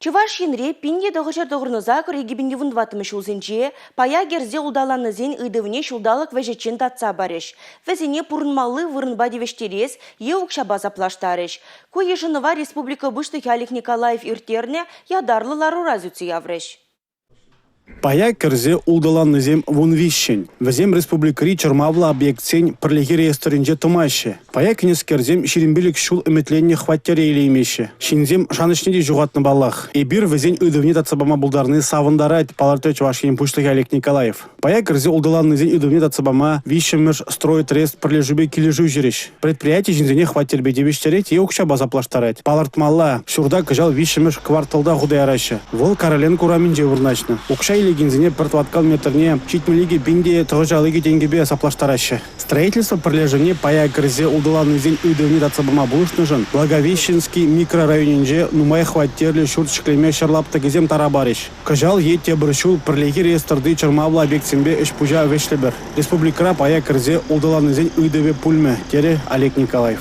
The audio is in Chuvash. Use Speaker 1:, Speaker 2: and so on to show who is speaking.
Speaker 1: Чӑваш Енре 1998 2014 ҫулсенче пая кӗрсе улталаннисен ыйтӑвне ҫулталӑк вӗҫӗччен татса парӗҫ. Вӗсене пурӑнмалли вырӑнпа тивӗҫтерес е укҫапа саплаштарӗҫ. Ку йышӑнӑва республика Пуҫлӑхӗ Олег Николаев ирттернӗ ятарлӑ ларура сӳтсе яврӗҫ.
Speaker 2: Пая кӗрсе улталаннисем 13-ӗн. Вӗсем республикӑри чӑрмавлӑ объектсен пӗрлехи реестрӗнче тӑмаҫҫӗ. Пая кӗнӗскерсем 25 ҫул ӗмӗтленнӗ хваттере илеймеҫҫӗ. Ҫынсем шанӑҫне те ҫухатнӑ паллах. Эпир вӗсен ыйтӑвне татса пама пултарни савӑнтарать, палӑртрӗ Чӑваш Ен Пуҫлӑхӗ Олег Николаев. Пая кӗрсе улталаннисен ыйтӑвне татса пама виҫҫӗмӗш «Стройтрест» пӗрлешӳпе килӗшӳ ҫырӗҫ. Предприяти ҫынсене хваттерпе тивӗҫтерет е укҫапа саплаштарать. Палӑртмалла, ҫурта кӑҫал виҫҫӗмӗш кварталта хута яраҫҫӗ. Вӑл Короленко урамӗнче вырнаҫнӑ. Укҫа илекенсене пӗр тӑваткал метрне 72 пин те 952 тенкӗпе саплаштараҫҫӗ. Строительство пӗрлешӗвне пая кӗрсе улталаннисен ыйтӑвне татса пама пулӑшнӑшӑн Благовещенски микрорайонӗнче нумай хваттерлӗ ҫурт ҫӗклеме ҫӗр лаптӑкӗсем тара парӗҫ. Кӑҫал е тепӗр ҫул пӗрлехи реестрти чӑрмавлӑ объектсемпе ӗҫ-пуҫа вӗҫлӗпӗр. Республикӑра пая кӗрсе улталаннисен ыйтӑвӗ пулмӗ, терӗ Олег Николаев.